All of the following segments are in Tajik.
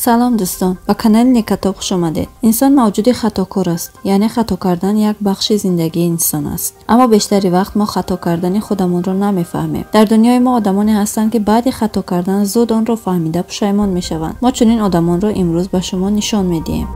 Салом дӯстон, ба канали Некатоб хуш омадед. Инсон мавҷуди хатокор аст, яъне хато кардан як бахши зиндагии инсон аст. Аммо бештари вақт мо хато кардани худамонро намефаҳмем. Дар дунёи мо одамоне ҳастанд, ки баъди хато кардан зуд онро фаҳмида пушаймон мешаванд. Мо чунин одамонро имрӯз ба шумо нишон медиҳем.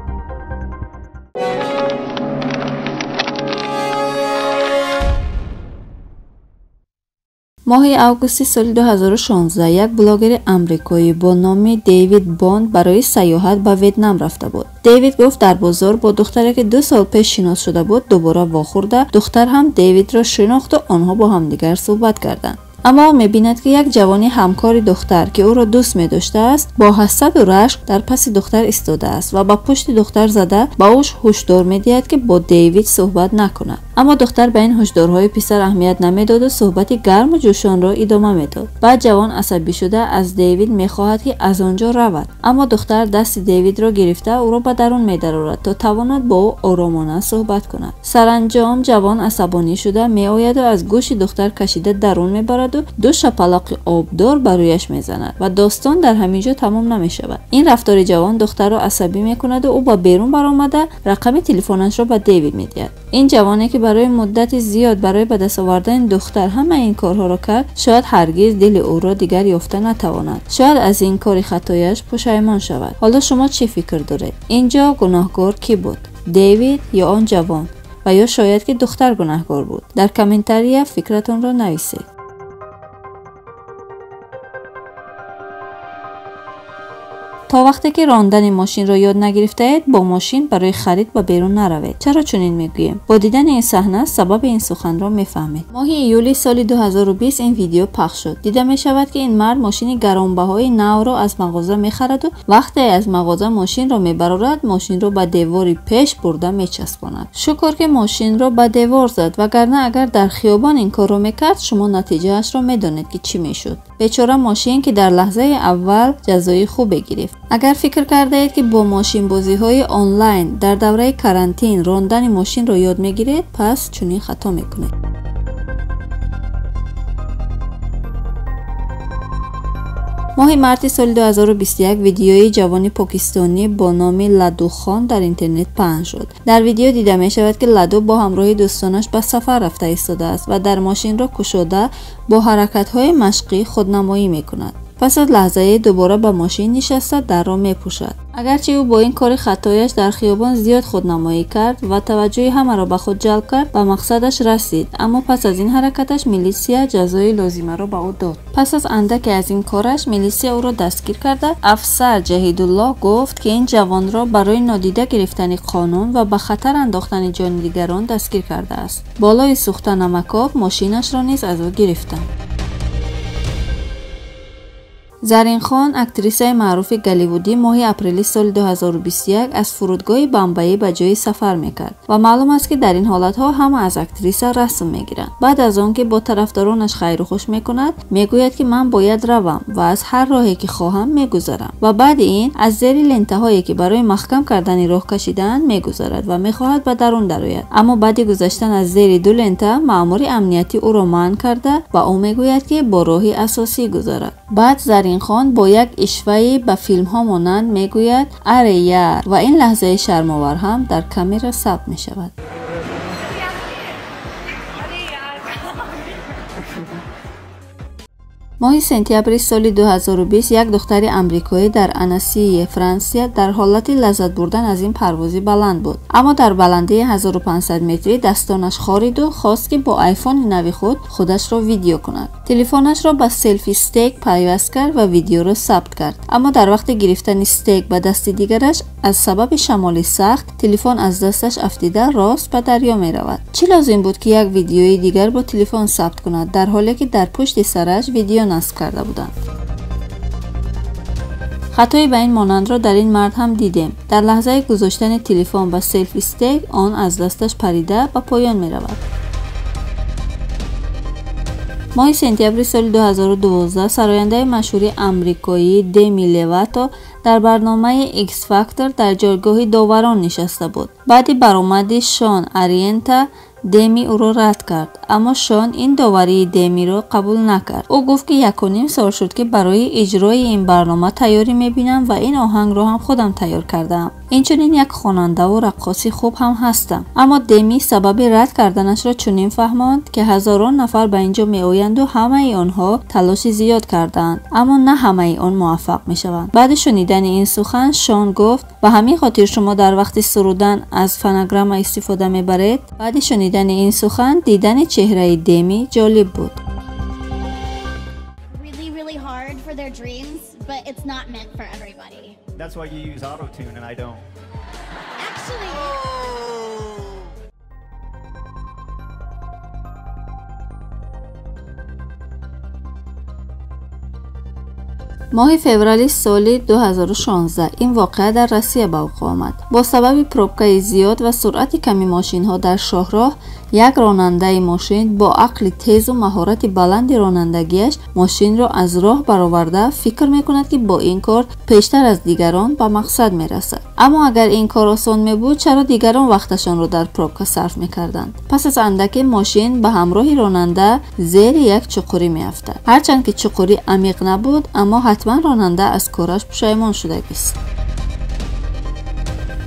Моҳи августи соли 2016 як блогери амрикоӣ бо номи Дэвид Бонд барои сайёҳат ба Ветнам рафта буд. Дэвид гуфт, дар бозор бо духтаре, ки 2 сол пеш шинос шуда буд, дубора вохӯрда, духтар ҳам Дэвидро шинохту онҳо бо ҳамдигар суҳбат карданд. Аммо ӯ мебинад, ки як ҷавони ҳамкори духтар, ки ӯро дӯст медоштааст, бо ҳасаду рашк дар паси духтар истодааст ва ба пушти духтар зада ба ӯ ҳушдор медиҳад, ки бо Дэвид суҳбат накунад. Аммо духтар ба ин ҳушдорҳои писар аҳамият намедоду суҳбати гарму ҷӯшонро идома медод. Баъд ҷавон асабӣ шуда аз Дэвид мехоҳад, ки аз он ҷо равад. Аммо духтар дасти Дэвидро гирифта ӯро ба дарун медарорад, то тавонад бо ӯ оромона суҳбат кунад. Саранҷом ҷавон асабонӣ шуда меояду аз гӯши духтар кашида дарун мебараду 2 шапалоқи обдор ба рӯяш мезанад ва достон дар ҳамин ҷо тамом намешавад. Ин рафтори ҷавон духтарро асабӣ мекунаду ӯ ба берун баромада рақами телефонашро ба Дэвид медиҳад. Ин ҷавоне, ки барои муддати зиёд барои ба даст овардани духтар ҳама ин корҳоро кард, шояд ҳаргиз дили ӯро дигар ёфта натавонад. Шояд аз ин кори хатояш пушаймон шавад. Ҳоло шумо чӣ фикр доред? Ин ҷо гуноҳгор кӣ буд? Дэвид ё он ҷавон? Ва ё шояд ки духтар гунаҳгор буд? Дар комментария фикратонро нависед. То вақте ки рондани мошинро ёд нагирифтаед, бо мошин барои харид ба берун наравед. Чаро чунин мегӯем? Бо дидани ин саҳна сабаби ин суханро мефаҳмед. Моҳи июли соли 2020 ин видео пахш шуд. Дида мешавад, ки ин мард мошини гаронбаҳои навро аз мағоза мехараду вақте аз мағоза мошинро мебарорад, мошинро ба девори пеш бурда мечаспонад. Шукр, ки мошинро ба девор зад, вагарна агар дар хиёбон ин корро мекард, шумо натиҷаашро медонед, ки чӣ мешуд. Бечора мошин, ки дар лаҳзаи аввал ҷазои хубе гирифт. Агар фикр кардаед, ки бо мошинбозиҳои онлайн дар давраи карантин рондани мошинро ёд мегиред, пас чунин хато мекунед. Моҳи марти соли 2021 видеои ҷавони покистонӣ бо номи Ладухон дар интернет паҳн шуд. Дар видео дида мешавад, ки Ладу бо ҳамроҳи дӯстонаш ба сафар рафта истодааст ва дар мошинро кушода бо ҳаракатҳои машқӣ худнамоӣ мекунад. Пас аз лаҳзае дубора ба мошин нишаста дарро мепӯшад. Агарчи ӯ бо ин кори хатояш дар хиёбон зиёд худнамоӣ кард ва таваҷҷӯҳи ҳамаро ба худ ҷалб кард, ба мақсадаш расид, аммо пас аз ин ҳаракаташ милисия ҷазои лозимаро ба ӯ дод. Пас аз андаке аз ин кораш милисия ӯро дастгир карда, афсар Ҷаҳидуллоҳ гуфт, ки ин ҷавонро барои нодида гирифтани қонун ва ба хатар андохтани ҷони дигарон дастгир кардааст. Болои сӯхта намакоб мошинашро низ аз ӯ гирифтанд. Заринхон, актрисаи маъруфи голливудӣ, моҳи апрели соли 2021 аз фурудгоҳи Бамбаӣ ба ҷои сафар мекард ва маълум аст, ки дар ин ҳолатҳо ҳама аз актриса расм мегиранд. Баъд аз он ки бо тарафдоронаш хайру хуш мекунад, мегӯяд, ки ман бояд равам ва аз ҳар роҳе ки хоҳам мегузарам. Ва баъди ин аз зери лентаҳое, ки барои маҳкам кардани роҳ кашидаанд, мегузарад ва мехоҳад ба дарун дарояд. Аммо баъди гузаштан аз зери 2 лента маъмури амниятӣ ӯро манъ карда ва ӯ мегӯяд, ки бо роҳи асосӣ гузарад. Баъд Заринхон бо як ишваи ба филмҳо монанд мегӯяд аре яр, ва ин лаҳзаи шармовар ҳам дар камера сабт мешавад. Моҳи сентябри соли 2020 як духтари амрикоӣ дар Анасии Франсия дар ҳолати лаззат бурдан аз ин парвози баланд буд. Аммо дар баландии 1500 метрӣ дастонаш хориду хост, ки бо айфони нави худ худашро видео кунад. Телефонашро ба селфи стек пайваст кард ва видеоро сабт кард. Аммо дар вақти гирифтани стек ба дасти дигараш аз сабаби шамоли сахт телефон аз дасташ афтида рост ба дарё меравад. Чӣ лозим буд, ки як видеои дигар бо телефон сабт кунад, дар ҳоле ки дар пушти сараш видео насб карда буданд. Хатои ба ин монандро дар ин мард ҳам дидем. Дар лаҳзаи гузоштани телефон ба селфи стек он аз дасташ парида ба поён меравад. Моҳи сентябри соли 2012 сарояндаи машҳури амрикоӣ Деми Левато дар барномаи X Factor дар ҷойгоҳи доварон нишаста буд. Баъди баромади Шон Ариента, Деми ӯро рад кард, аммо Шон ин доварии Демиро қабул накард. Ӯ гуфт, ки 1,5 сол шуд, ки барои иҷрои ин барнома тайёрӣ мебинам ва ин оҳангро ҳам худам тайёр кардаам. Инчунин як хонандаву раққоси хуб ҳам ҳастам. Аммо Деми сабаби рад карданашро чунин фаҳмонд, ки ҳазорон нафар ба инҷо меоянду ҳамаи онҳо талоши зиёд кардаанд, аммо на ҳамаи он муваффақ мешаванд. Баъди шунидани ин сухан Шон гуфт: ба ҳамин хотир шумо дар вақти сурудан аз фонограмма истифода мебаред? Баъди шунидани ин сухан дидани чеҳраи Деми ҷолиб буд. Really, really hard for their dreams, but it's not meant for everybody. That's why you use auto-tune and I don't. Actually, Моҳи феврали соли 2016 ин воқеа дар Россия ба вуқӯъ омад. Бо сабаби пробкаи зиёд ва суръати ками мошинҳо дар шоҳроҳ, як ронандаи мошин бо ақли тезу маҳорати баланди ронандагиаш мошинро аз роҳ бароварда фикр мекунад, ки бо ин кор пештар аз дигарон ба мақсад мерасад. Аммо агар ин кор осон мебуд, чаро дигарон вақташонро дар пробка сарф мекарданд? Пас аз андаке мошин ба ҳамроҳи ронанда зери як чуқурӣ меафтад. Ҳарчанд ки чуқурӣ амиқ набуд, аммо ҳатман ронанда аз кораш пушаймон шудагист.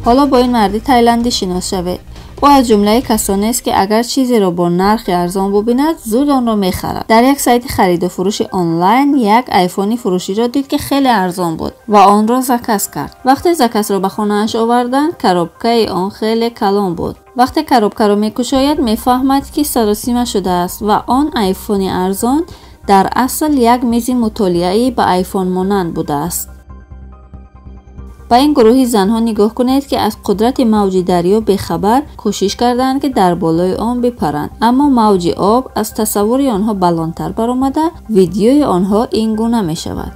Ҳоло бо ин марди тайландӣ шинос шавед. Ӯ аз ҷумлаи касонест, ки агар чизеро бо нархи арзон бубинад, зуд онро мехарад. Дар як сайти хариду фурӯши онлайн як айфони фурӯширо дид, ки хеле арзон буд ва онро заказ кард. Вақте заказро ба хонааш оварданд, коробкаи он хеле калон буд. Вақте коробкаро мекушояд, мефаҳмад, ки саросима шудааст ва он айфони арзон дар асл як мизи мутолиаӣ ба айфон монанд будааст. Ба ин гурӯҳи занҳо нигоҳ кунед, ки аз қудрати мавҷи дарё бехабар кӯшиш карданд, ки дар болои он бипаранд, аммо мавҷи об аз тасаввури онҳо баландтар баромада, видеои онҳо ин гуна мешавад.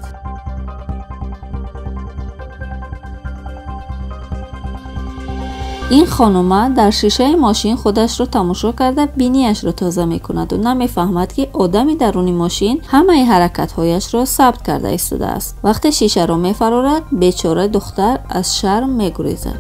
Ин хонума дар шишаи мошин худашро тамошо карда бинияшро тоза мекунаду намефаҳмад, ки одами даруни мошин ҳамаи ҳаракатҳояшро сабт карда истодааст. Вақте шишаро мефарорад, бечора духтар аз шарм мегурезад.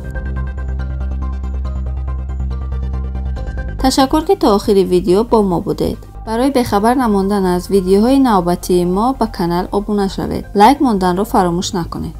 Ташаккур, ки то охири видео бо мо будед. Барои бехабар намондан аз видеоҳои навбатии мо ба канал обуна шавед. Лайк монданро фаромӯш накунед.